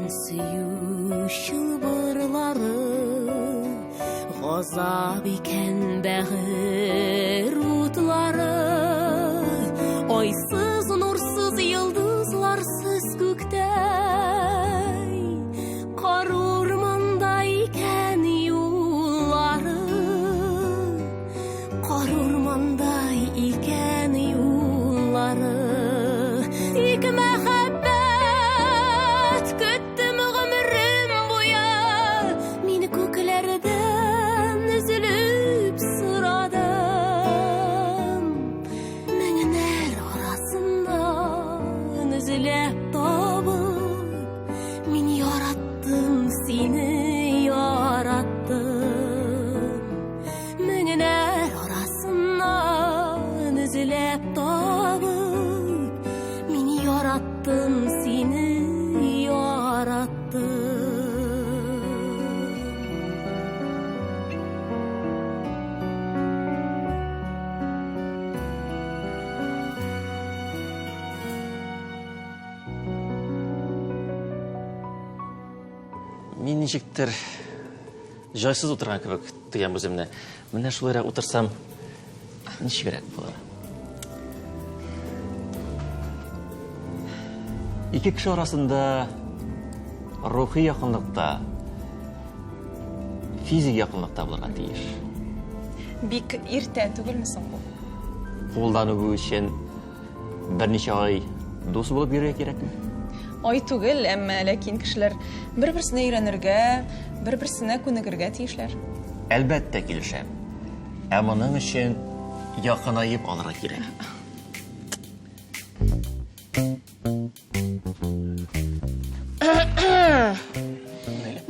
сөю чылбырлары, Газап икән бәгырь утлары. Айсыз, нурсыз, йолдызларсыз күктә Кар урманда икән юллары. Кар урманда икән юллары. Тик мәхәббәт көттем гомерем буе. Мин күкләрдән өзелеп сорадым. Меңнәр арасыннан өзелеп табып, мин яраттым сине, яраттым. Меңнәр арасыннан өзелеп табып, мин яраттым сине, яраттым. Мин ничектер җайсыз утырган кебек тоям үземне. Менә шулайрак утырсам, ничегрәк булыр? Ике кеше арасында рухи якынлыкта, физик якынлыкта булырга тиеш. Бик иртә түгелме соң бу? Кулдан үбү өчен берничә ай дус булып йөрергә кирәкме? Ай түгел, әмма ләкин кешеләр бер-берсенә өйрәнергә, бер-берсенә күнегергә тиешләр. Әлбәттә килешәм. Ә моның өчен якынаеп алырга кирәк.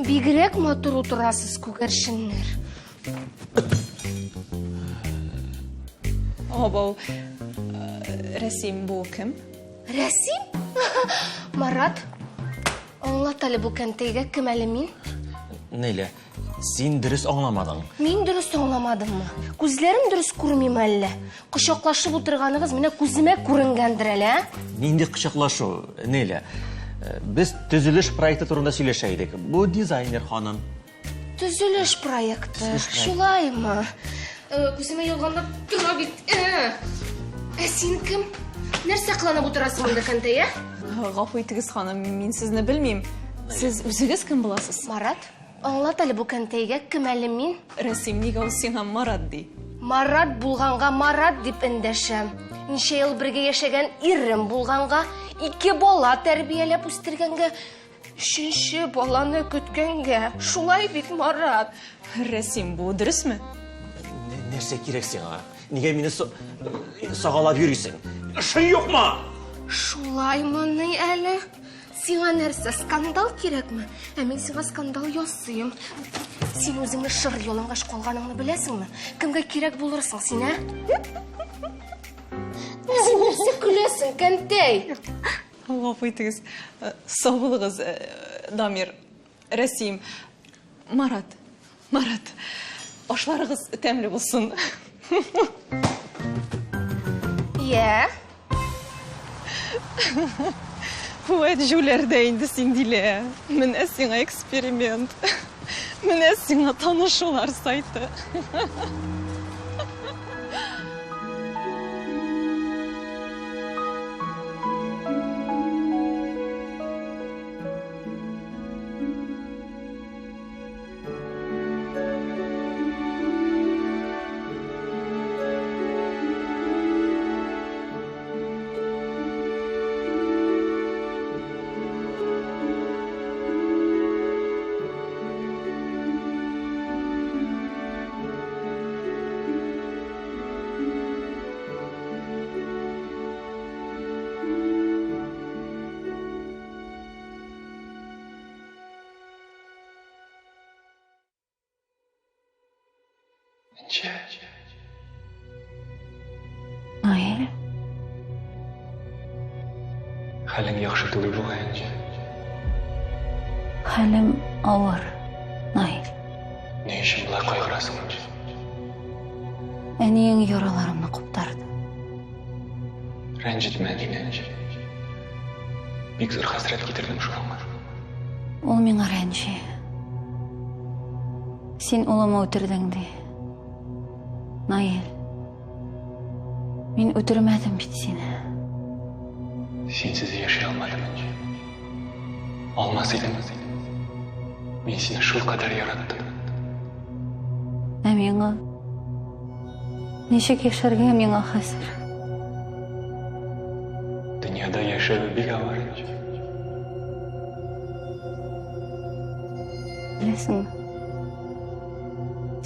Бигрәк матур утырасыз, күгәрченнәр. Абау, Рәсим, бу кем? Рәсим? Марат, аңлат әле бу кәнтәйгә кем әле мин? Неля, син дөрес аңламадың. Мин дөрес аңламадыммы? Күзләрем дөрес күрмиме әллә? Кочаклашып утырганыгыз менә күземә күренгәндер әле, ә? Нинди кочаклашу, Неля? Без төзелеш проекты турында сөйләшә идек. Бу дизайнер ханым. Төзелеш проекты. Шулаймы? Э, күземә ялганлап тора бит. Э. Ә син кем? Нәрсә кыланып утырасың монда, Кәнтәй, ә? Гафу итегез, ханым, мин сезне белмим. Сез үзегез кем буласыз? Марат, аңлат әле бу Кәнтәйгә, кем әле мин? Рәсим, нигә ул сиңа Марат ди? Марат булганга Марат дип эндәшәм. Ничә ел бергә яшәгән ирем булганга, ике бала тәрбияләп үстергәнгә, Өченче баланы көткәнгә. Шулай бит, Марат? Рәсим, бу дөресме? Нәрсә кирәк сиңа? Нигә мине сагалап йөрисең? Эшең юкмы? Шулаймыни әле? Сиңа нәрсә, скандал кирәкме? Ә мин сиңа скандал ясыйм. Син үзеңне шыр ялангач калганыңны беләсеңме? Кемгә кирәк булырсың син, ә? Син нәрсә көләсең, кәнтәй? Гафу итегез. Э, сау булыгыз, э, Дамир. Рәсим. Марат. Марат. Ашларыгыз тәмле булсын. Я. Вәт җүләр дә инде син, Дилә. Менә сиңа эксперимент. Менә сиңа танышулар сайты. Энҗе. Наил. Хәлең яхшы түгел бугай, Энҗе. Хәлем авыр, Наил. Ни өчен болай кайгырасың, Энҗе? Әниең яраларымны куптарды. Рәнҗетмә әнине, Энҗе. Бик зур хәсрәт китердем шул аңа. Ул миңа рәнҗи. Син улымы үтердең, ди. Наил. Мин үтермәдем бит сине. Синсез яши алмадым, Энҗе. Алмас идем. Мин сине шулкадәр яраттым. Ә миңа ничек яшәргә миңа хәзер? Дөньяда яшәве бик авыр, Энҗе. Беләсеңме?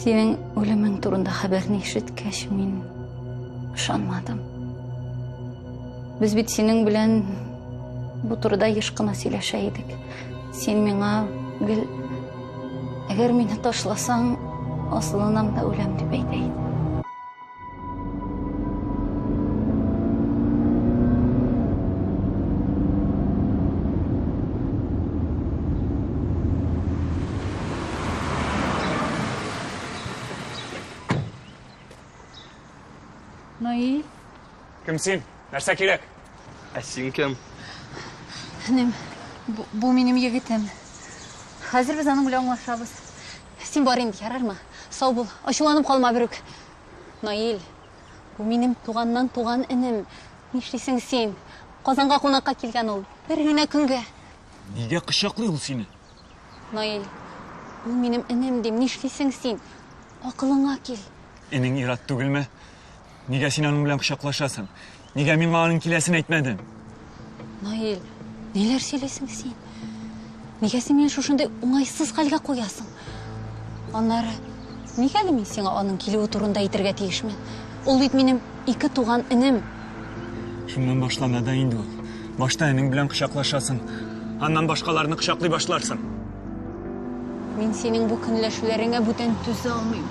Синең үлемең турында хәбәрне ишеткәч, мин ышанмадым. Без бит синең белән бу турыда еш кына сөйләшә идек. Син миңа гел әгәр мине ташласаң, асылынам да үләм дип әйтә идең. Наил? Кем син? Нәрсә кирәк? Ә син кем? Энем, бу, бу минем егетем. Хәзер без аның белән аңлашабыз. Син бар инде, ярармы? Сау бул. Ачуланып калма берүк. Наил, бу минем туганнан туган энем. Нишлисең син? Казанга кунакка килгән ул. Бер генә көнгә. Нигә кочаклый ул сине? Наил, ул минем энем дим. Нишлисең син? Акылыңа кил. Энең ир-ат түгелме? Нигә син аның белән кочаклашасың? Нигә миңа аның киләсен әйтмәдең? Наил, ниләр сөйлисең син? Нигә син мине шушындый уңайсыз хәлгә куясың? Аннары, нигә әле мин сиңа аның килүе турында әйтергә тиешмен? Ул бит минем ике туган энем. Шуннан башлана да инде ул. Башта энең белән кочаклашасың, аннан башкаларны кочаклый башларсың. Мин синең бу көнләшүләреңә бүтән түзә алмыйм.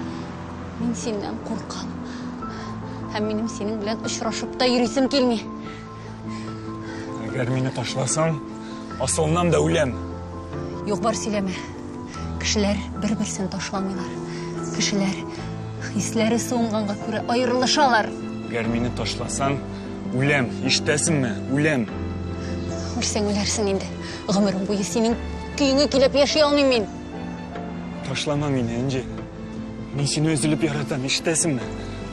Мин синнән куркам. Һәм минем синең белән очрашып та йөрисем килми. Әгәр мине ташласаң, асылынам да үләм. Юк бар сөйләмә. Кешеләр бер-берсен ташламыйлар. Кешеләр хисләре суынганга күрә аерылышалар. Әгәр мине ташласаң, үләм. Ишетәсеңме? Үләм. Үлсәң үләрсең инде. Гомерем буе синең көеңә килеп яши алмыйм мин. Ташлама мине, Энҗе. Мин сине өзелеп яратам, ишетәсеңме?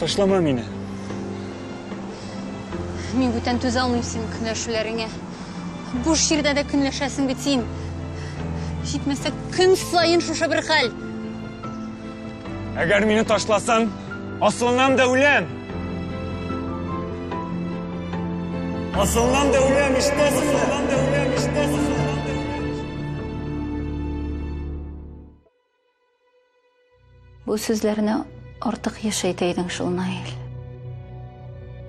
Ташлама мине. Мин бүтән түзә алмыйм синең көнләшүләреңә. Буш җирдә дә көнләшәсең бит син. Җитмәсә, көн саен шушы бер хәл. Әгәр мине ташласаң, асылынам да үләм. Асылынам да үләм, ишетәсеңме? Асылынам да үләм, ишетәсеңме? Бу сүзләрне артык еш әйтә идең шул, Наил.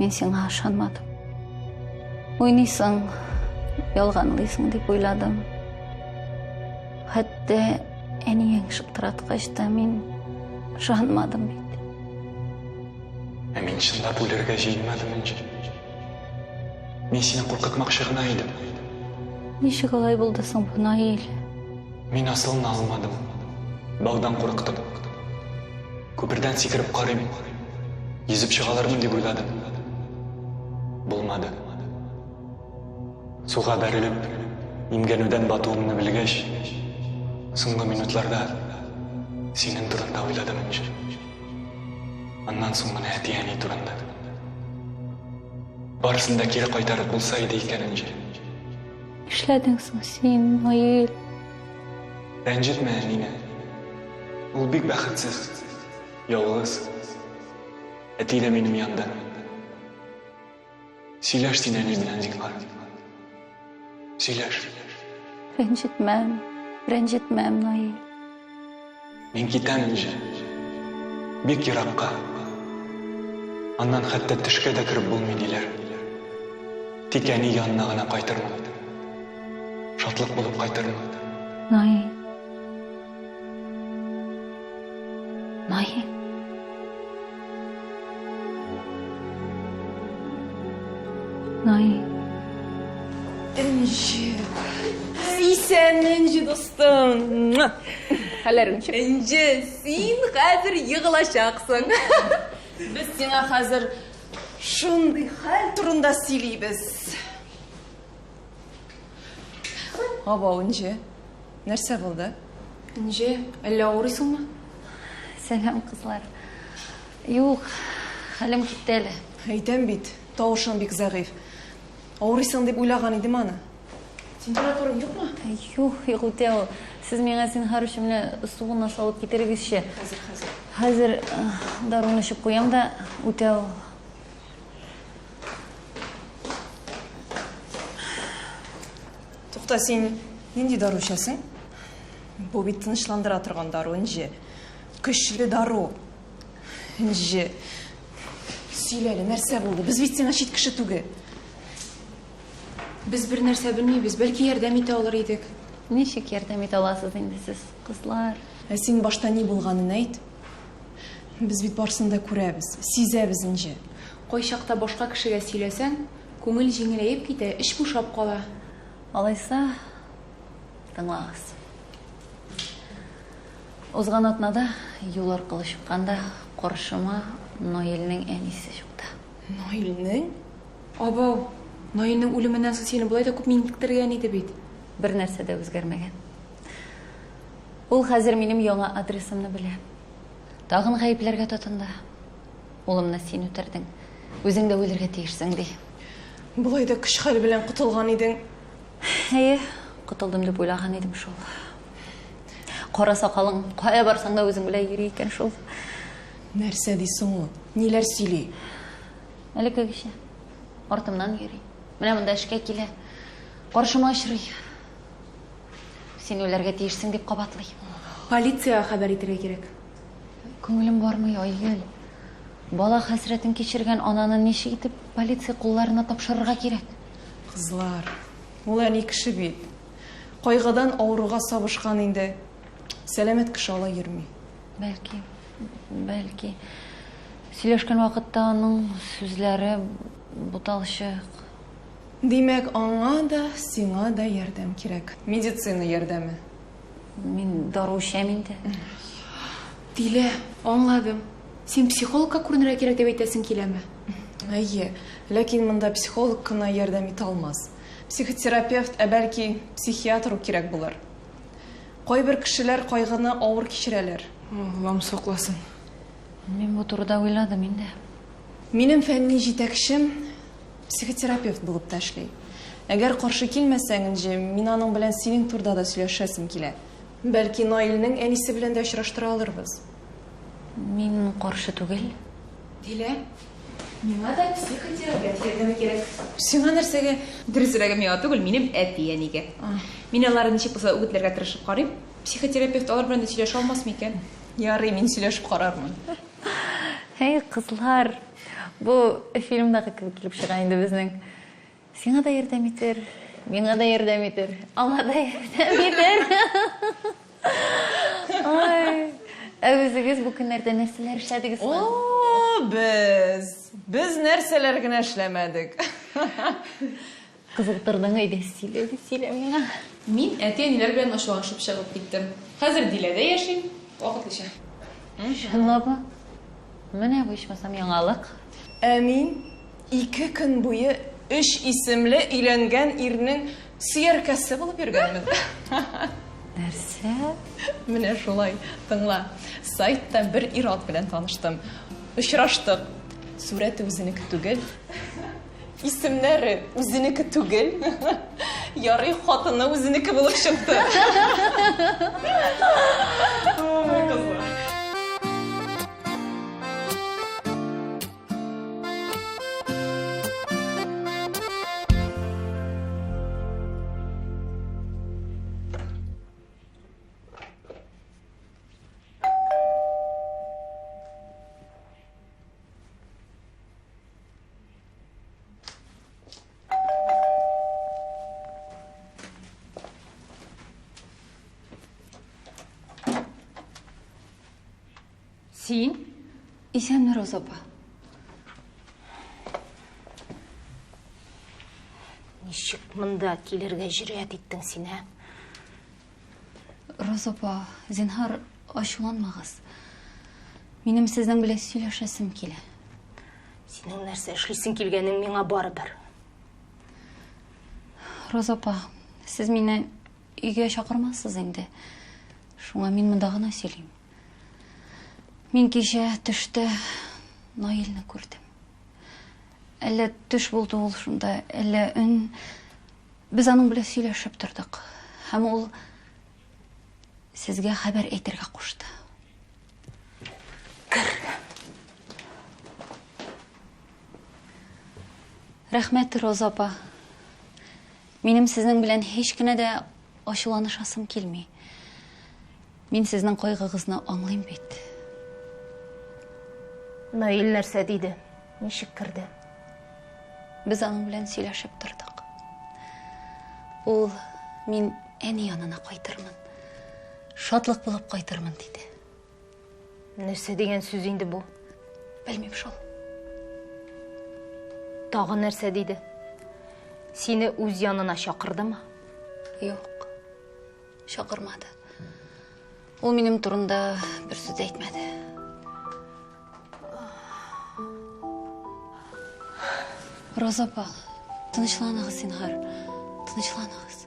Мин сиңа ышанмадым. Уйныйсың, ялганлыйсың дип уйладым. Хәтта әниең шылтыраткач та мин ышанмадым бит. Ә мин чынлап үләргә җыенмадым, Энҗе. Мин сине куркытмакчы гына идем. Ничек алай булды соң бу, Наил? Мин асылына алмадым. Баудан курыктым. Күпердән сикереп карыйм. Йөзеп чыгалармын дип уйладым. Булмады. Суга бәрелеп, имгәнүдән батуымны белгәч, соңгы минутларда синең турында уйладым, Энҗе. Аннан соң гына әти-әни турында. Барысын да кире кайтарып булса иде икән, Энҗе. Нишләдең соң син, Наил? Рәнҗетмә әнине. Ул бик бәхетсез, ялгыз. Әти дә минем янда. Сөйләш син әни белән, зинһар. Сөйләш. Рәнҗетмәм, рәнҗетмәм, Наил. Мин китәм, Энҗе. Бик еракка. Аннан хәтта төшкә дә кереп булмый, диләр. Тик әни янына гына кайтырмын. Шатлык булып кайтырмын. Наил. Наил. Наил. Энҗе. Исәнме, Энҗе дустым. Хәлләрең ничек? Энҗе, син хәзер егылачаксың. Без сиңа хәзер шундый хәл турында сөйлибез. Абау, Энҗе. Нәрсә булды? Энҗе, әллә авырыйсыңмы? Сәлам, кызлар. Юк, хәлем китте әле. Әйтәм бит, тавышың бик зәгыйфь. Авырыйсың дип уйлаган идем аны. Температураң юкмы? Юк, юк, үтә ул. Сез миңа зинһар өчен менә су гына салып китерегезче. Хәзер, хәзер. Хәзер даруны эчеп куям да, үтә ул. Тукта, син нинди дару эчәсең? Бу бит тынычландыра торган дару, Энҗе. Көчле дару. Энҗе. Сөйлә әле, нәрсә булды? Без бит сиңа чит кеше түгел. Без бер нәрсә белмибез, бәлки ярдәм итә алыр идек. Ничек ярдәм итә аласыз инде сез, кызлар? Ә син башта ни булганын әйт. Без бит барысын да күрәбез, сизәбез, Энҗе. Кайчакта башка кешегә сөйләсәң, күңел җиңеләеп китә, эч бушап кала. Алайса, тыңлагыз. Узган атнада юл аркылы чыкканда каршыма Наилнең әнисе чыкты. Наилнең? Абау, Наилнең үлеменнән соң сине болай да күп интектергән иде бит. Бер нәрсә дә үзгәрмәгән. Ул хәзер минем яңа адресымны белә. Тагын гаепләргә тотынды. Улымны син үтердең. Үзең дә үлергә тиешсең, ди. Болай да көч-хәл белән котылган идең. Әйе, котылдым дип уйлаган идем шул. Кара сакалың кая барсаң да үзең белән йөри икән шул. Нәрсә ди соң ул? Ниләр сөйли? Элеккегечә. Артымнан йөри. Менә монда эшкә килә. Каршыма очрый. Син үләргә тиешсең дип кабатлый. Полициягә хәбәр итәргә кирәк. Күңелем бармый, Айгөл. Бала хәсрәтен кичергән ананы ничек итеп полиция кулларына тапшырырга кирәк? Кызлар, ул әни кеше бит. Кайгыдан авыруга сабышкан инде. Сәламәт кеше алай йөрми. Бәлки, бәлки. Сөйләшкән вакытта аның сүзләре буталчык. Димәк, аңа да, сиңа да ярдәм кирәк. Медицина ярдәме. Мин дару эчәм инде. Дилә, аңладым. Син психологка күренергә кирәк дип әйтәсең киләме? Әйе, ләкин монда психолог кына ярдәм итә алмас. Психотерапевт, ә бәлки психиатр ук кирәк булыр. Кайбер кешеләр кайгыны авыр кичерәләр. Аллам сакласын. Мин бу турыда уйладым инде. Минем фәнни җитәкчем психотерапевт булып та эшли. Әгәр каршы килмәсәң, Энҗе, мин аның белән синең турыда да сөйләшәсем килә. Бәлки, Наилнең әнисе белән дә очраштыра алырбыз. Мин каршы түгел. Дилә, миңа да психотерапевт ярдәме кирәк. Сиңа нәрсәгә? Дөресрәге миңа түгел, минем әти-әнигә. Мин аларны ничек булса үгетләргә тырышып карыйм. Психотерапевт алар белән дә сөйләшә алмас микән? Ярый, мин сөйләшеп карармын. Әй, кызлар, бу фильмдагы кебек килеп чыга инде безнең. Сиңа да ярдәм итер, миңа да ярдәм итер, аңа да ярдәм итер. Ай, ә үзегез бу көннәрдә нәрсәләр эшләдегез соң? О, без! Без нәрсәләр генә эшләмәдек. Кызыктырдың, әйдә, сөйлә, сөйлә миңа. Мин әти-әниләр белән ачуланышып чыгып киттем. Хәзер Диләдә яшим, вакытлыча. Чынлапмы? Менә бу ичмасам яңалык. Ә мин ике көн буе өч исемле өйләнгән ирнең сөяркәсе булып йөргәнмен. Нәрсә? Менә шулай, тыңла. Сайтта бер ир-ат белән таныштым. Очраштык. Сурәте үзенеке түгел. Исемнәре үзенеке түгел. Ярый, хатыны үзенеке булып чыкты. Ой, кызлар. Син? Исәнме, Роза апа. Ничек монда килергә җөрьәт иттең син, ә? Роза апа, зинһар, ачуланмагыз. Минем сезнең белән сөйләшәсем килә. Синең нәрсә эшлисең килгәнең миңа барыбер. Роза апа, сез мине өйгә чакырмассыз инде. Шуңа мин монда гына сөйлим. Мин кичә төштә Наилне күрдем. Әллә төш булды ул шунда, әллә өн. Без аның белән сөйләшеп тордык. Һәм ул сезгә хәбәр әйтергә кушты. Кер. Рәхмәт, Роза апа. Минем сезнең белән һич кенә дә ачуланышасым килми. Мин сезнең кайгыгызны аңлыйм бит. Наил нәрсә диде? Ничек керде? Без аның белән сөйләшеп тордык. Ул мин әни янына кайтырмын. Шатлык булып кайтырмын диде. Нәрсә дигән сүз инде бу? Белмим шул. Тагы нәрсә диде? Сине үз янына чакырдымы? Юк. Чакырмады. Ул минем турында бер сүз әйтмәде. Роза апа, тынычланыгыз зинһар. Тынычланыгыз.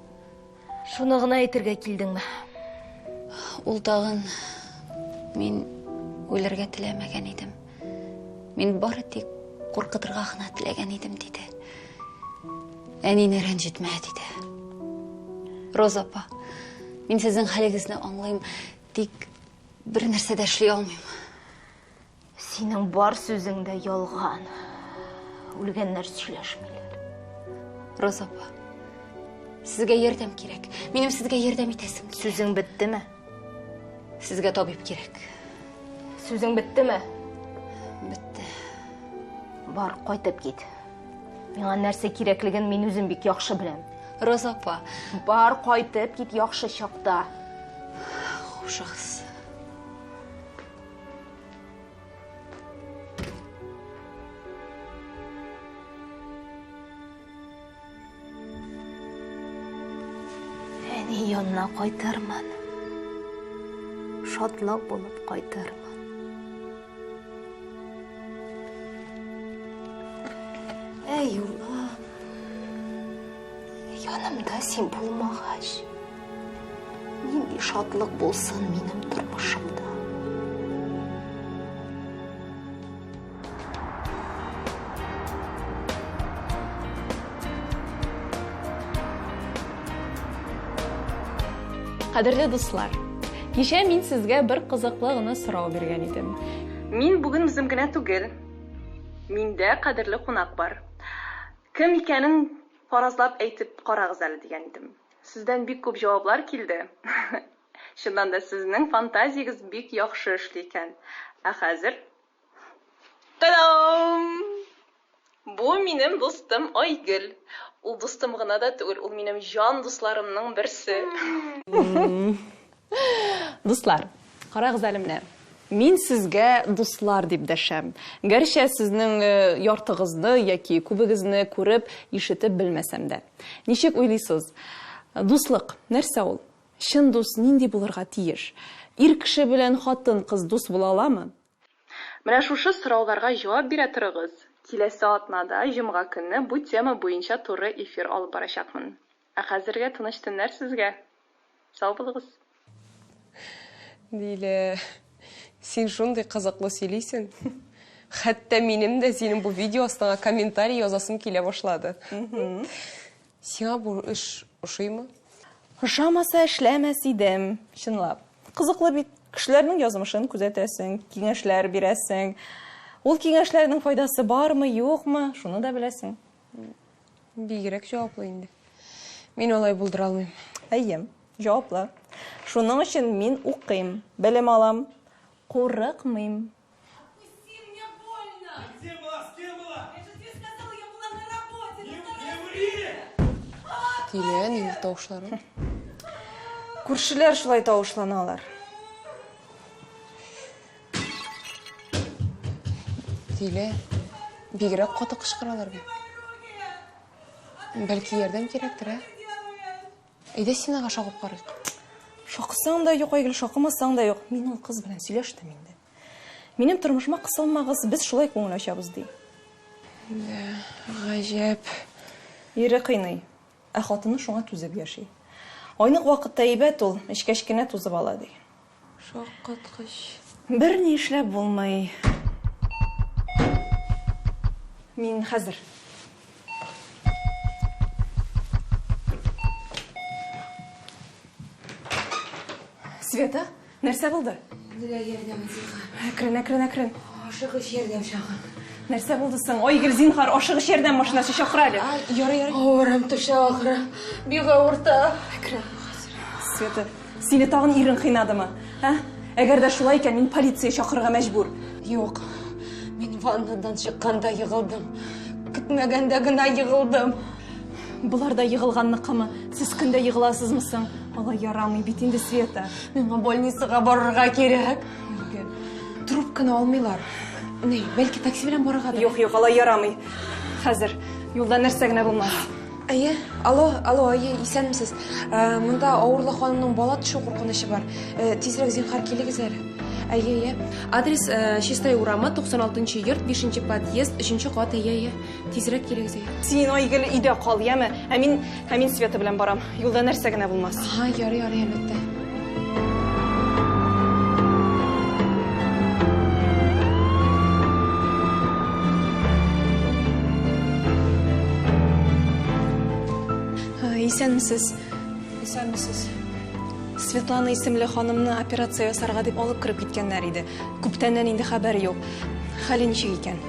Шуны гына әйтергә килдеңме? Ул тагын мин үләргә теләмәгән идем. Мин бары тик куркытырга гына теләгән идем, диде. Әнине рәнҗетмә, диде. Роза апа, мин сезнең хәлегезне аңлыйм, тик бер нәрсә дә эшли алмыйм. Синең бар сүзең дә ялган. Үлгәннәр сөйләшмиләр. Роза апа, сезгә ярдәм кирәк. Минем сезгә ярдәм итәсем килә. Сүзең беттеме? Сезгә табиб кирәк. Сүзең беттеме? Бетте. Бар, кайтып кит. Миңа нәрсә кирәклеген мин үзем бик яхшы беләм. Роза апа. Бар, кайтып кит яхшы чакта. Хушыгыз. Әни янына кайтырмын. Шатлык булып кайтырмын. Әй, улым. Янымда син булмагач, нинди шатлык булсын минем тормышымда. Кадерле дуслар, кичә мин сезгә бер кызыклы гына сорау биргән идем. Мин бүген үзем генә түгел. Миндә кадерле кунак бар. Кем икәнен фаразлап әйтеп карагыз әле дигән идем. Сездән бик күп җаваплар килде. Чыннан да сезнең фантазиягез бик яхшы эшли икән. Ә хәзер Та-дам! Бу минем дустым Айгөл. Ул дустым гына да түгел, ул минем җан дусларымның берсе. Дуслар, карагыз әле менә. Мин сезгә дуслар дип дәшәм. Гәрчә сезнең э, яртыгызны яки күбегезне күреп, ишетеп белмәсәм дә. Ничек уйлыйсыз? Дуслык нәрсә ул? Чын дус нинди булырга тиеш? Ир кеше белән хатын-кыз дус була аламы? Менә шушы сорауларга җавап бирә торыгыз. Киләсе атнада, җомга көнне бу тема буенча туры эфир алып барачакмын. Ә хәзергә тыныч төннәр сезгә. Сау булыгыз. Дилә, син шундый кызыклы сөйлисең. Хәтта минем дә синең бу видео астыңа комментарий язасым килә башлады. Сиңа бу эш ошыймы? Ошамаса эшләмәс идем, чынлап. Кызыклы бит. Кешеләрнең язмышын күзәтәсең, киңәшләр бирәсең. Ул киңәшләрнең файдасы бармы, юкмы, шуны да беләсең. Бигрәк җаваплы инде. Мин алай булдыра алмыйм. Әйе, җаваплы. Шуның өчен мин укыйм, белем алам, курыкмыйм. Отпусти, мне больно! Где была? С кем была? Я же тебе сказала, я была на работе, Не, на не ври! Дилә, нинди тавышлар ул? Күршеләр шулай тавышланалар. Дилә, бигрәк каты кычкыралар бит. Бәлки ярдәм кирәктер, ә? Әйдә стенага шакып карыйк. Шакысаң да юк, Айгөл, шакымасаң да юк. Мин ул кыз белән сөйләштем инде. Минем тормышыма кысылмагыз, без шулай күңел ачабыз, ди. Да, гаҗәп. Ире кыйный, ә хатыны шуңа түзеп яши. Айнык вакытта әйбәт ул, эчкәч кенә тузып ала, ди. Шаккаткыч. Берни эшләп булмый. Мин хәзер. Света, нәрсә булды? Нигә ярдәм зинһар? Әкрен, әкрен, әкрен. Ашыгыч ярдәм чакыр. Нәрсә булды соң? Айгөл, зинһар, ашыгыч ярдәм машинасы чакыр әле. Ярый, ярый. Авырым төшә ахры. Бик авырта. Әкрен. Света, сине тагын ирең кыйнадымы? Ә? Әгәр дә шулай икән, мин полиция чакырырга мәҗбүр. Юк. Мин ваннадан чыкканда егылдым. Көтмәгәндә генә егылдым. Болар да егылганныкымы? Сез көндә егыласызмы соң? Алай ярамый бит инде, Света. Миңа больницага барырга кирәк. Айгөл. Трубканы алмыйлар. Ни, бәлки такси белән барыргадыр? Юк, юк, алай ярамый. Хәзер юлда нәрсә генә булмас. Әйе, алло, алло, әйе, исәнмесез. Ә, монда авырлы ханымның бала төшү куркынычы бар. Ә, тизрәк зинһар килегез әле. Әйе, әйе. Адрес ә, Чистай урамы, 96 йорт, 5 подъезд, 3 кат, әйе, әйе. Тизрәк килегез, әйе. Син, Айгөл, өйдә кал, яме? Ә мин, ә мин Света белән барам. Юлда нәрсә генә булмас. Ага, ярый, ярый, әлбәттә. Исәнмесез. Исәнмесез. Светлана исемле ханымны операция ясарга дип алып кереп киткәннәр иде. Күптәннән инде хәбәр юк. Хәле ничек икән?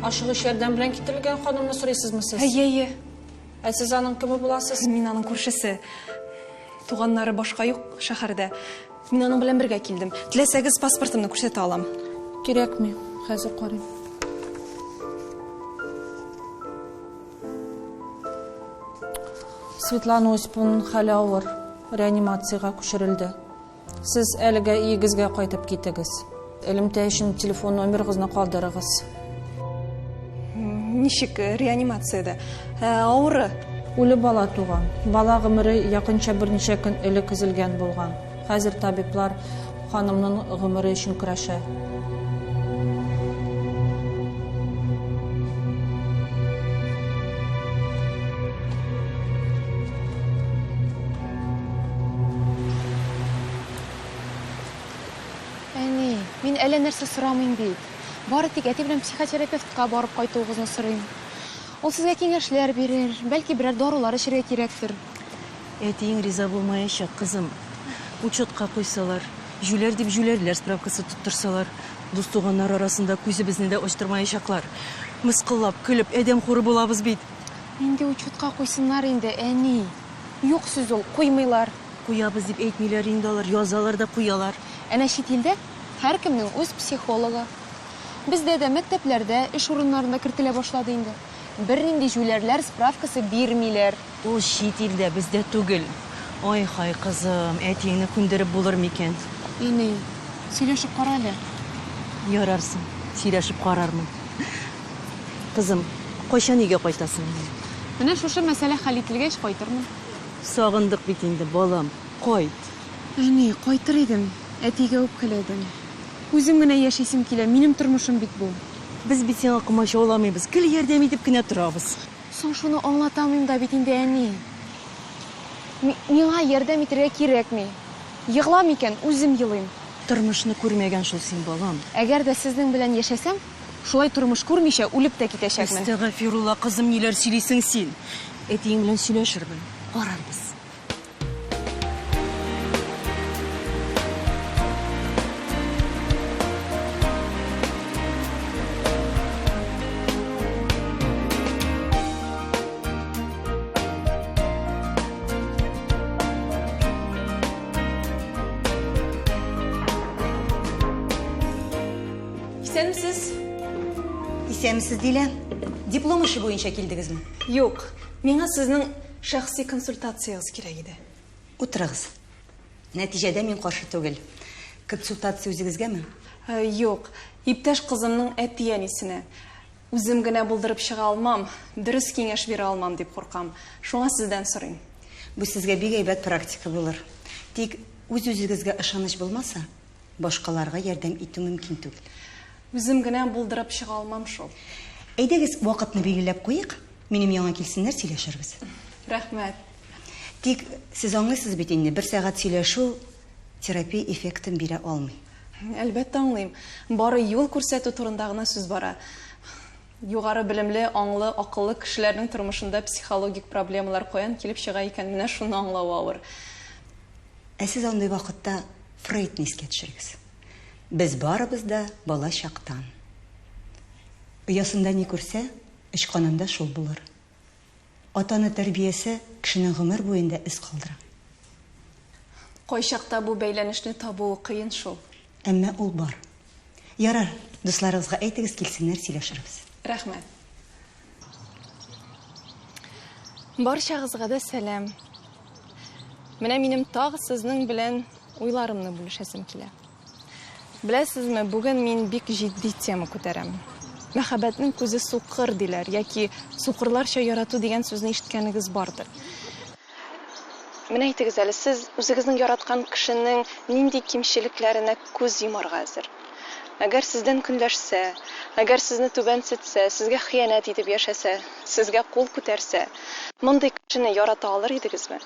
Ашыгыч ярдәм белән китерелгән ханымны сорыйсызмы сез? Әйе, әйе. Ә сез аның кеме буласыз? Мин аның күршесе. Туганнары башка юк шәһәрдә. Мин аның белән бергә килдем. Теләсәгез, паспортымны күрсәтә алам. Кирәкми, хәзер карыйм. Светлана Осипованың хәле авыр, реанимациягә күчерелде. Сез әлегә өегезгә кайтып китегез. Элемтә өчен телефон номерыгызны калдырыгыз. Ничек реанимациядә? Ә, авыры. Үле бала туган. Бала гомере якынча берничә көн элек өзелгән булган. Хәзер табиблар ханымның гомере өчен көрәшә. Әни, мин әллә нәрсә сорамыйм бит. Бары тик әти белән психотерапевтка барып кайтуыгызны сорыйм. Ул сезгә киңәшләр бирер, бәлки берәр дарулар эчәргә кирәктер. Әтиең риза булмаячак, кызым. Учетка куйсалар, җүләр дип җүләрләр справкасы тоттырсалар, дус-туганнар арасында күзебезне дә ачтырмаячаклар. Мыскыллап, көлеп, адәм хуры булабыз бит. Нинди учетка куйсыннар инде, әни? Юк сүз ул, куймыйлар. Куябыз дип әйтмиләр инде алар, язалар да куялар. Әнә чит илдә һәркемнең үз психологы. Бездә дә мәктәпләрдә, эш урыннарында кертелә башлады инде. Бернинди җүләрләр справкасы бирмиләр. Ул чит илдә, бездә түгел. Ай-һай, кызым, әтиеңне күндереп булыр микән? Әни, сөйләшеп кара әле. Ярарсың, сөйләшеп карармын. Кызым, кайчан өйгә кайтасың? Менә шушы мәсьәлә хәл ителгәч кайтырмын. Сагындык бит инде, балам, кайт. Әни, кайтыр идем, әтигә үпкәләдем. Үзем генә яшисем килә, минем тормышым бит бу. Без бит сиңа комачауламыйбыз, гел ярдәм итеп кенә торабыз. Соң шуны аңлата алмыйм да бит инде, әни. Миңа ярдәм итәргә кирәкми. Егылам икән, үзем елыйм. Тормышны күрмәгән шул син, балам. Әгәр дә сезнең белән яшәсәм, шулай тормыш күрмичә үлеп тә китәчәкмен. Әстәгъфирулла, кызым, ниләр сөйлисең син? Әтиең белән сөйләшермен, карарбыз. Исәнмесез. Исәнмесез, Дилә. Диплом эше буенча килдегезме? Юк, миңа сезнең шәхси консультациягез кирәк иде. Утырыгыз. Нәтиҗәдә мин каршы түгел. Консультация үзегезгәме? Юк, иптәш кызымның әти-әнисенә. Үзем генә булдырып чыга алмам, дөрес киңәш бирә алмам дип куркам. Шуңа сездән сорыйм. Бу сезгә бик әйбәт практика булыр. Тик үз-үзегезгә ышаныч булмаса, башкаларга ярдәм итү мөмкин түгел. Үзем генә булдырып чыга алмам шул. Әйдәгез, вакытны билгеләп куйыйк. Минем яңа килсеннәр, сөйләшербез. Рәхмәт. Тик сез аңлыйсыз бит инде, бер сәгать сөйләшү терапия эффектын бирә алмый. Әлбәттә аңлыйм. Бары юл күрсәтү турында гына сүз бара. Югары белемле, аңлы, акыллы кешеләрнең тормышында психологик проблемалар каян килеп чыга икән, менә шуны аңлавы авыр. Ә сез андый вакытта Фрейдны искә төшерегез. Без барыбыз да бала чактан. Оясында ни күрсә, очканында шул булыр. Ата-ана тәрбиясе кешенең гомер буенда эз калдыра. Кайчакта бу бәйләнешне табуы кыен шул. Әмма ул бар. Ярар, дусларыгызга әйтегез, килсеннәр, сөйләшербез. Рәхмәт. Барчагызга да сәлам. Менә минем тагы сезнең белән уйларымны бүлешәсем килә. Беләсезме, бүген мин бик җитди тема күтәрәм. Мәхәббәтнең күзе сукыр диләр, яки сукырларча ярату дигән сүзне ишеткәнегез бардыр. Менә әйтегез әле, сез үзегезнең яраткан кешенең нинди кимчелекләренә күз йомарга әзер? Әгәр сездән көнләшсә, әгәр сезне түбәнсетсә, сезгә хыянәт итеп яшәсә, сезгә кул күтәрсә, мондый кешене ярата алыр идегезме?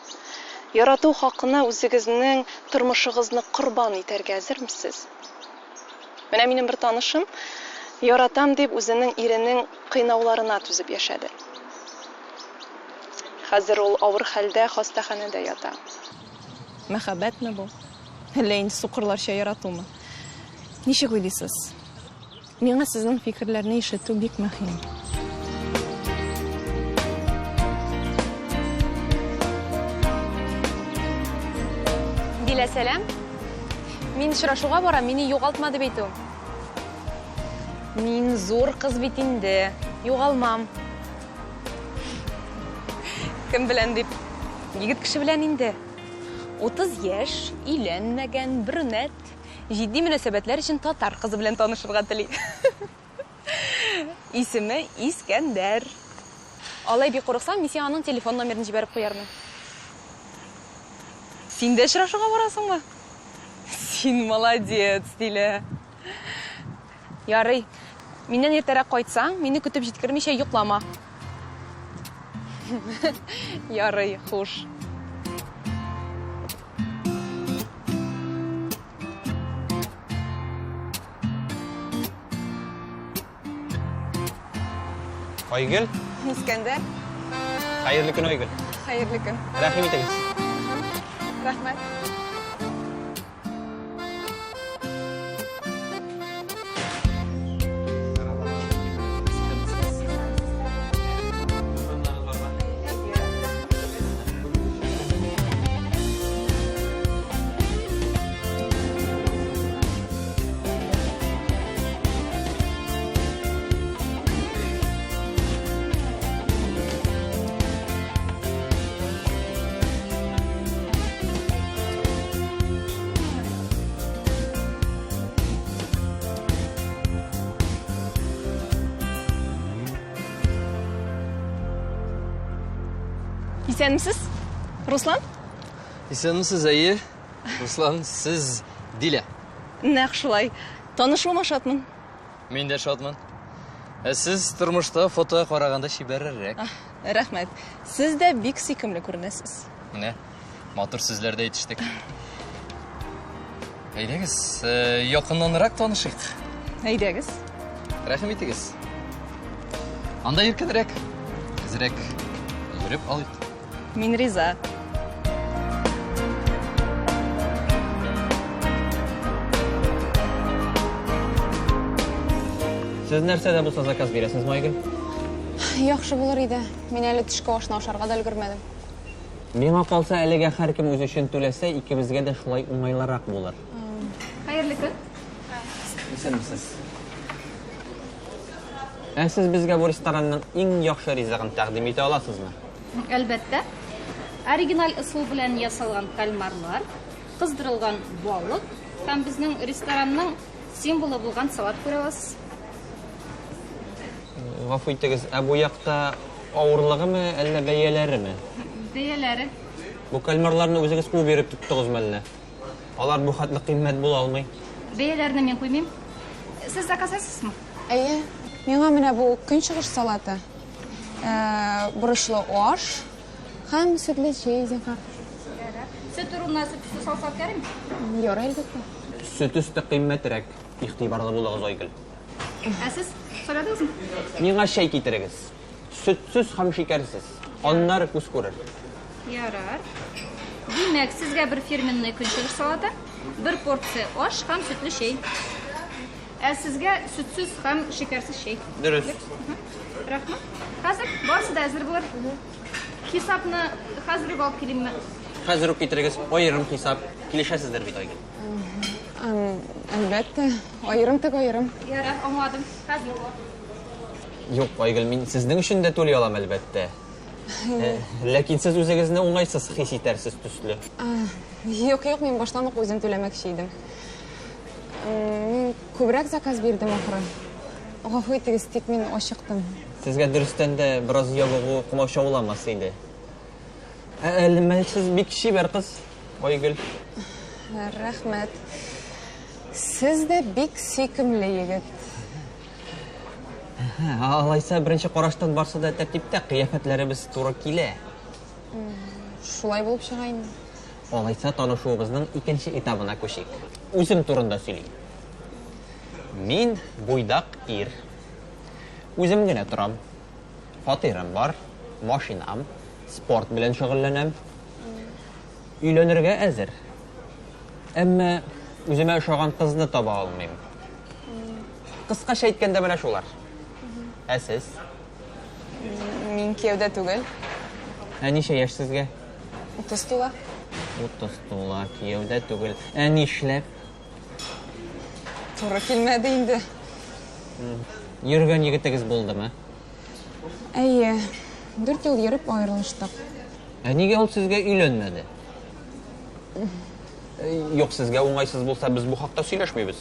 Ярату хакына үзегезнең тормышыгызны корбан итәргә әзерме сез? Менә минем бер танышым, яратам дип, үзенең иренең кыйнауларына түзеп яшәде. Хәзер ул авыр хәлдә хастаханәдә ята. Мәхәббәтме бу? Әллә инде сукырларча яратумы? Ничек уйлыйсыз? Миңа сезнең фикерләрне ишетү бик мөһим. Дилә, сәлам. Мин очрашуга барам, мине югалтма дип әйтү. Мин зур кыз бит инде, югалмам. Кем белән дип? Егет кеше белән инде. 30 яшь, өйләнмәгән, брюнет, җитди мөнәсәбәтләр өчен татар кызы белән танышырга тели. Исеме Искәндәр. Алай бик курыксаң, мин сиңа аның телефон номерын җибәреп куярмын. Син дә очрашуга барасыңмы? Син молодец, Дилә. Ярый. Миннән иртәрәк кайтсаң, мине көтеп җиткермичә йоклама. Ярый, хуш. Айгөл? Искәндәр. Хәерле көн, Айгөл. Хәерле көн. Рәхим итегез. Рәхмәт. Исәнмесез, Руслан? Исәнмесез, әйе. Руслан, сез Дилә. Нәкъ шулай. Танышуыма шатмын. Мин дә шатмын. Ә сез тормышта фотога караганда чибәррәк. Рәхмәт. Сез дә бик сөйкемле күренәсез. Менә матур сүзләр дә әйтештек. Әйдәгез, э, якыннанрак танышыйк. Әйдәгез. Рәхим итегез. Анда иркенрәк. Әзрәк йөреп алыйк. Мин риза. Сез нәрсә дә булса заказ бирәсезме, Айгөл? Яхшы булыр иде. Мин әле төшке ашны ашарга да өлгермәдем. Миңа калса, әлегә һәркем үзе өчен түләсә, икебезгә дә шулай уңайлырак булыр. Хәерле көн. Исәнмесез. Ә сез безгә бу ресторанның иң яхшы ризыгын тәкъдим итә аласызмы? Әлбәттә. Оригиналь ысул белән ясалган кальмарлар, кыздырылган балык һәм безнең ресторанның символы булган салат күрә аласыз. Гафу итегез, ә бу якта авырлыгымы, әллә бәяләреме? Бәяләре. Бу кальмарларны үзегез кул биреп тоттыгызмы әллә? Алар бу хәтле кыйммәт була алмый. Бәяләрне мин куймыйм. Сез заказ ясыйсызмы? Әйе, миңа менә бу көнчыгыш салаты, э, борычлы аш Һәм сөтле чәй, зинһар. Ярар. Сөт урынына сөт салсак ярыймы? Ярый, әлбәттә. Сөт өсте кыйммәтрәк. Игътибарлы булыгыз, Айгөл. Ә сез сайладыгызмы? Миңа чәй китерегез. Сөтсез һәм шикәрсез. Аннары күз күрер. Ярар. Димәк, сезгә бер фирменный көнчыгыш салаты, бер порция аш һәм сөтле чәй. Ә сезгә сөтсез һәм шикәрсез чәй. Дөрес. Рәхмәт. Хәзер барысы да әзер булыр. Хисапны хәзер үк алып килимме? Хәзер үк китерегез. Аерым хисап. Килешәсездер бит, Айгөл? Әлбәттә, аерым тек аерым. Ярар, аңладым. Хәзер үк. Юк, Айгөл, мин сезнең өчен дә түли алам, әлбәттә. Ләкин сез үзегезне уңайсыз хис итәрсез төсле. Юк, юк, мин баштан ук үзем түләмәкче идем. Мин күбрәк заказ бирдем, ахры. Гафу итегез, тик мин ачыктым. Сезгә дөрестән дә бераз ябыгу комачауламас иде. Әле сез бик чибәр кыз, Айгөл. Рәхмәт. Сез дә бик сөйкемле егет. Алайса, беренче караштан барсы да тәртиптә, кыяфәтләребез туры килә. Шулай булып чыга инде. Алайса, танышуыбызның икенче этабына күчик. Үзем турында сөйлим. Мин буйдак ир. Үзем генә торам. Фатирым бар, машинам, спорт белән шөгыльләнәм. Өйләнергә әзер. Әмма үземә ошаган кызны таба алмыйм. Кыскача әйткәндә менә шулар. Ә сез? Мин кияүдә түгел. Ә ничә яшь сезгә? 30 тула. 30 тула, кияүдә түгел. Ә нишләп? Туры килмәде инде. Йөргән егетегез булдымы? Әйе. 4 ел йөреп аерылыштык. Ә нигә ул сезгә өйләнмәде? Юк, сезгә уңайсыз булса, без бу хакта сөйләшмибез.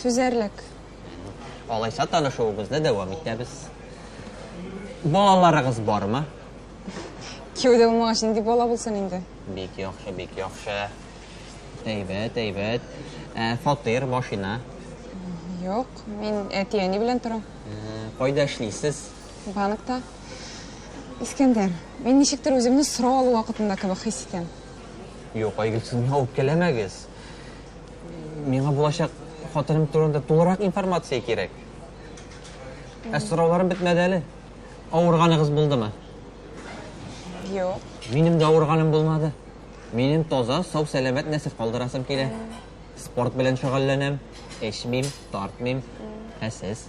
Түзәрлек. Алайса танышуыбызны дәвам итәбез. Балаларыгыз бармы? Кияүдә булмагач, нинди бала булсын инде? Бик яхшы, бик яхшы. Әйбәт, әйбәт. Ә, фатир, машина? Юк, мин әти-әни белән торам. Кайда эшлисез? Банкта. Искәндәр, мин ничектер үземне сорау алу вакытында кебек хис итәм. Юк, Айгөл, сез миңа үпкәләмәгез. Миңа булачак хатыным турында тулырак информация кирәк. Ә сорауларым бетмәде әле. Авырганыгыз булдымы? Юк. Минем дә авырганым булмады. Минем таза, сау, сәламәт нәсел калдырасым килә. Спорт белән шөгыльләнәм, эчмим, тартмыйм. Ә сез?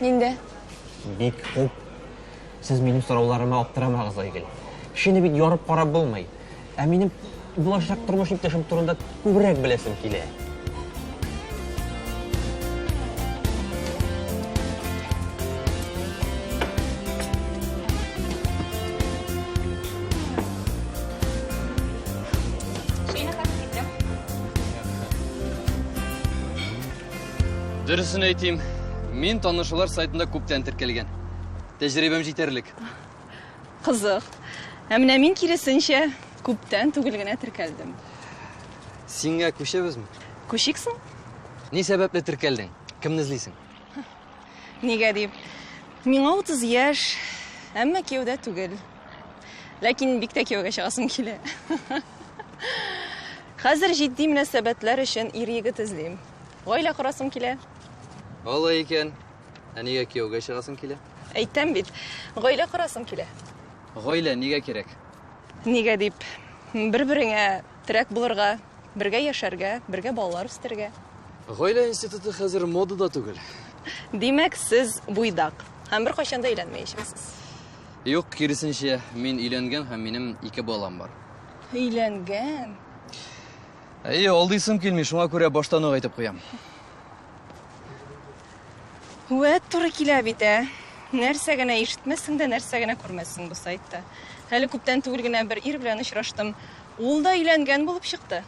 Мин дә. Бик хуп. Сез минем сорауларыма аптырамагыз, Айгөл. Кешене бит ярып карап булмый. Ә минем булачак тормыш иптәшем турында күбрәк беләсем килә. Дөресен әйтим, мин танышулар сайтында күптән теркәлгән. Тәҗрибәм җитәрлек. Кызык. Ә менә мин киресенчә, күптән түгел генә теркәлдем. Сиңа күчәбезме? Күчик соң? Ни сәбәпле теркәлдең? Кемне эзлисең? Нигә дип? Миңа 30 яшь, әмма кияүдә түгел. Ләкин бик тә кияүгә чыгасым килә. Хәзер җитди мөнәсәбәтләр өчен ир-егет эзлим. Гаилә корасым килә. Алай икән. Ә нигә кияүгә чыгасың килә? Әйтәм бит, гаилә корасым килә. Гаилә нигә кирәк? Нигә дип? Бер-береңә терәк булырга, бергә яшәргә, бергә балалар үстерергә. Гаилә институты хәзер модада түгел. Димәк, сез буйдак һәм беркайчан да өйләнмәячәксез. Юк, киресенчә, мин өйләнгән һәм минем ике балам бар. Өйләнгән? Әйе, алдыйсым килми, шуңа күрә баштан ук әйтеп куям. Вәт туры килә бит, ә. Нәрсә генә ишетмәссең дә, нәрсә генә күрмәссең бу сайтта. Әле күптән түгел генә бер ир белән очраштым. Ул да өйләнгән булып чыкты.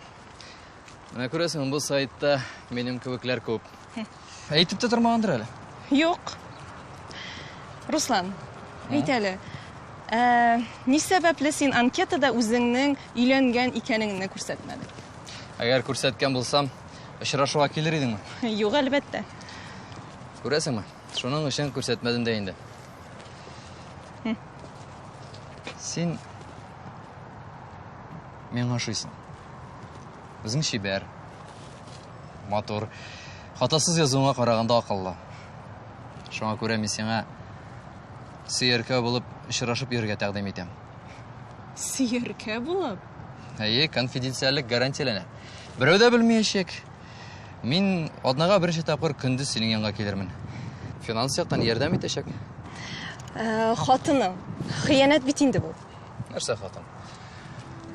Менә күрәсең, бу сайтта минем кебекләр күп. Әйтеп тә тормагандыр әле. Юк. Руслан, әйт әле, ә, ни сәбәпле син анкетада үзеңнең өйләнгән икәнеңне күрсәтмәдең? Әгәр күрсәткән булсам, очрашуга килер идеңме? Юк, әлбәттә. Күрәсеңме? Шуның өчен күрсәтмәдем дә инде. Син миңа ошыйсың. Үзең чибәр, матур, хатасыз язуыңа караганда акыллы. Шуңа күрә мин сиңа сөяркә булып очрашып йөрергә тәкъдим итәм. Сөяркә булып? Әйе, конфиденциальлек гарантияләнә. Берәү дә белмәячәк. Мин атнага берничә тапкыр көндез синең янга килермен. Финанс яктан ярдәм итәчәкмен. Ә, хатының. Хыянәт бит инде бу. Нәрсә хатын?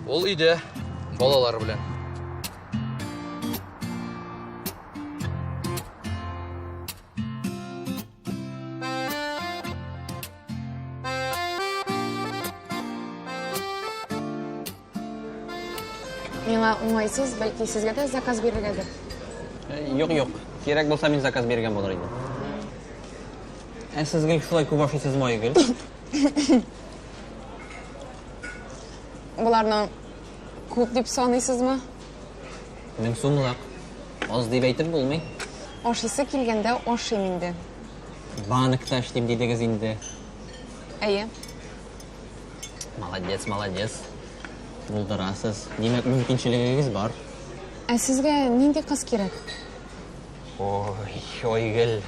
Ул өйдә балалар белән. Миңа уңайсыз, бәлки сезгә дә заказ бирергәдер. Э, юк, юк. Кирәк булса мин заказ биргән булыр идем. Ә сез гел шулай күп ашыйсызмы, Айгөл? Боларны күп дип саныйсызмы? Мең сумлык. Аз дип әйтеп булмый. Ашыйсы килгәндә ашыйм инде. Банкта эшлим дидегез инде. Әйе. Молодец, молодец. Булдырасыз. Димәк, мөмкинчелегегез бар. Ә сезгә нинди кыз кирәк? Ой, Айгөл,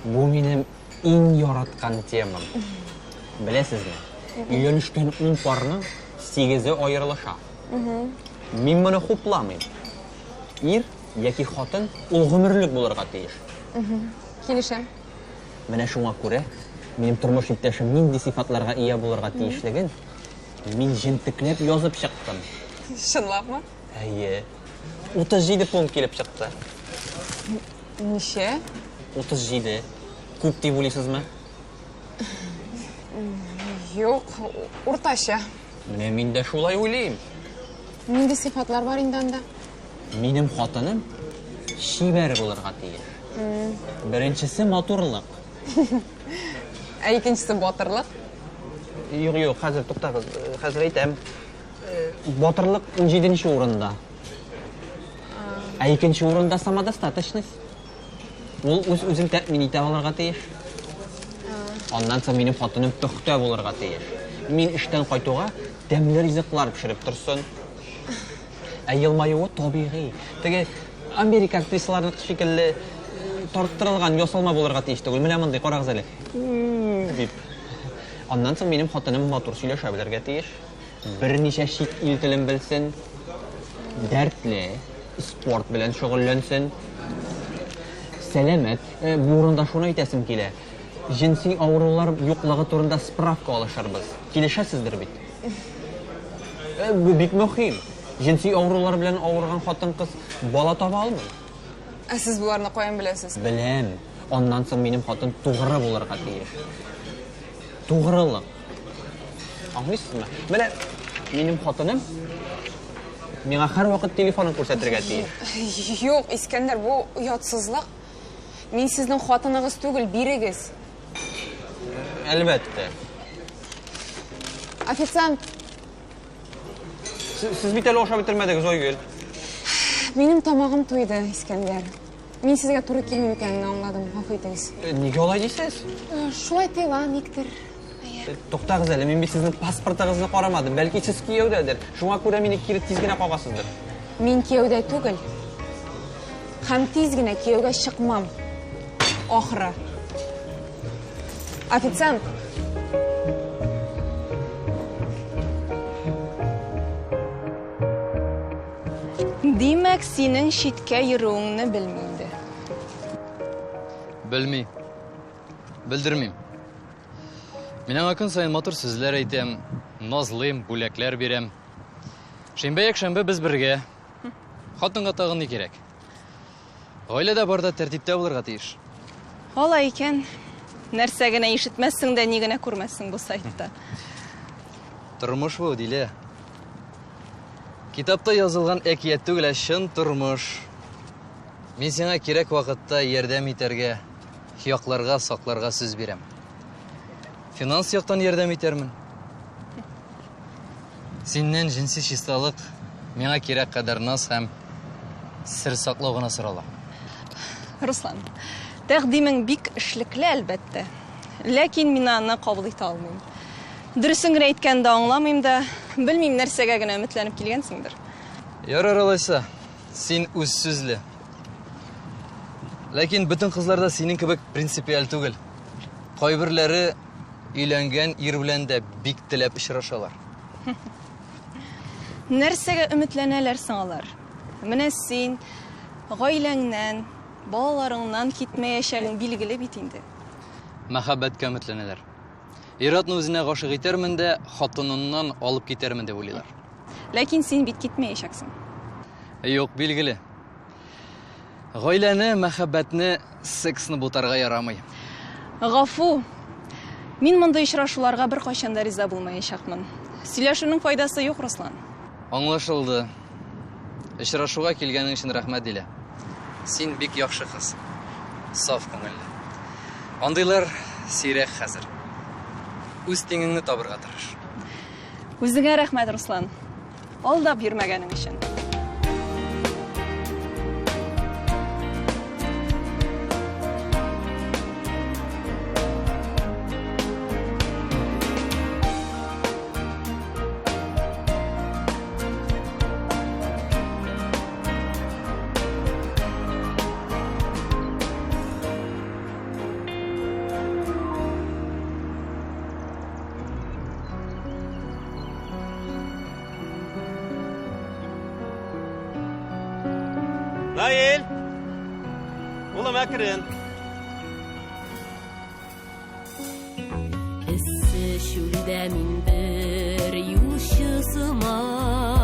бу минем иң яраткан темам. Беләсезме, өйләнешкән ун парның сигезе аерылыша. Мин моны хупламыйм. Ир яки хатын ул гомерлек булырга тиеш. Килешәм. Менә шуңа күрә минем тормыш иптәшем нинди сыйфатларга ия булырга тиешлеген мин җентекләп язып чыктым. Чынлапмы? Әйе. 37 пункт килеп чыкты. Ничә? 37. Күп дип уйлыйсызмы? Юк, уртача. Менә мин дә шулай уйлыйм. Нинди сыйфатлар бар инде анда? Минем хатыным чибәр булырга тиеш. Беренчесе матурлык. Ә икенчесе батырлык? Юк, юк, хәзер туктагыз, хәзер әйтәм. Батырлык 17 урында. Ә икенче урында самодостаточность. Ул үз-үзен тәэмин итә алырга тиеш. Аннан соң минем хатыным пөхтә булырга тиеш. Мин эштән кайтуга тәмле ризыклар пешереп торсын. Ә елмаюы табигый. Теге Америка актрисаларыныкы шикелле тарттырылган, ясалма булырга тиеш түгел. Менә мондый, карагыз әле. Дип. Аннан соң минем хатыным матур сөйләшә белергә тиеш. Берничә чит ил телен белсен. Дәртле, спорт белән шөгыльләнсен. Сәламәт. Э, бу урында шуны әйтәсем килә. Җенси авырулар юклыгы турында справка алышырбыз. Килешәсездер бит? Э, бу бик мөһим. Җенси авырулар белән авырган хатын-кыз бала таба алмый. Ә сез боларны каян беләсез? Беләм. Аннан соң минем хатын тугры булырга тиеш. Тугрылык. Аңлыйсызмы? Менә минем хатыным миңа һәрвакыт телефонын күрсәтергә тиеш. Юк, Искәндәр, бу оятсызлык. Мин сезнең хатыныгыз түгел, бирегез. Әлбәттә. Официант. Сез бит әле ашап бетермәдегез, Айгөл. Минем тамагым туйды, Искәндәр. Мин сезгә туры килмим икәнен аңладым, гафу итегез. Э, нигә алай дисез? Э, шулай тоела, никтер. Э, туктагыз әле, мин бит сезнең паспортыгызны карамадым. Бәлки сез кияүдәдер. Шуңа күрә мине кире тиз генә кагасыздыр. Мин кияүдә түгел. Һәм тиз генә кияүгә чыкмам. Ахыры. Официант! Димәк, синең читкә йөрүеңне белми инде. Белми. Белдермим. Мин аңа көн саен матур сүзләр әйтәм, назлыйм, бүләкләр бирәм. Шимбә, якшәмбе без бергә. Хатынга тагын ни кирәк? Гаиләдә бар да тәртиптә булырга тиеш. Алай икән. Нәрсә генә ишетмәссең дә, ни генә күрмәссең бу сайтта. Тормыш бу, Дилә. Китапта язылган әкият түгел, ә чын тормыш. Мин сиңа кирәк вакытта ярдәм итәргә, якларга, сакларга сүз бирәм. Финанс яктан ярдәм итәрмен. Синнән җенси чисталык, миңа кирәк кадәр наз һәм сер саклау гына сорала. Руслан, тәкъдимең бик эшлекле, әлбәттә. Ләкин мин аны кабул итә алмыйм. Дөресен генә әйткәндә аңламыйм да, белмим нәрсәгә генә өметләнеп килгәнсеңдер. Ярар алайса, син үз сүзле. Ләкин бөтен кызлар да синең кебек принципиаль түгел. Кайберләре өйләнгән ир белән дә бик теләп очрашалар. Нәрсәгә өметләнәләр соң алар? Менә син гаиләңнән, балаларыңнан китмәячәгең билгеле бит инде. Мәхәббәткә өметләнәләр. Ир-атны үзенә гашыйк итәрмен дә, хатыныннан алып китәрмен дип уйлыйлар. Ләкин син бит китмәячәксең. Юк, билгеле. Гаиләне, мәхәббәтне, сексны бутарга ярамый. Гафу. Мин мондый очрашуларга беркайчан да риза булмаячакмын. Сөйләшүнең файдасы юк, Руслан. Аңлашылды. Очрашуга килгәнең өчен рәхмәт, Дилә. Син бик яхшы кыз. Саф күңелле. Андыйлар сирәк хәзер. Үз тиңеңне табырга тырыш. Үзеңә рәхмәт, Руслан. Алдап йөрмәгәнең өчен. Наил! Улым, әкрен. Эссе чүлдә мин бер юлчы сыман.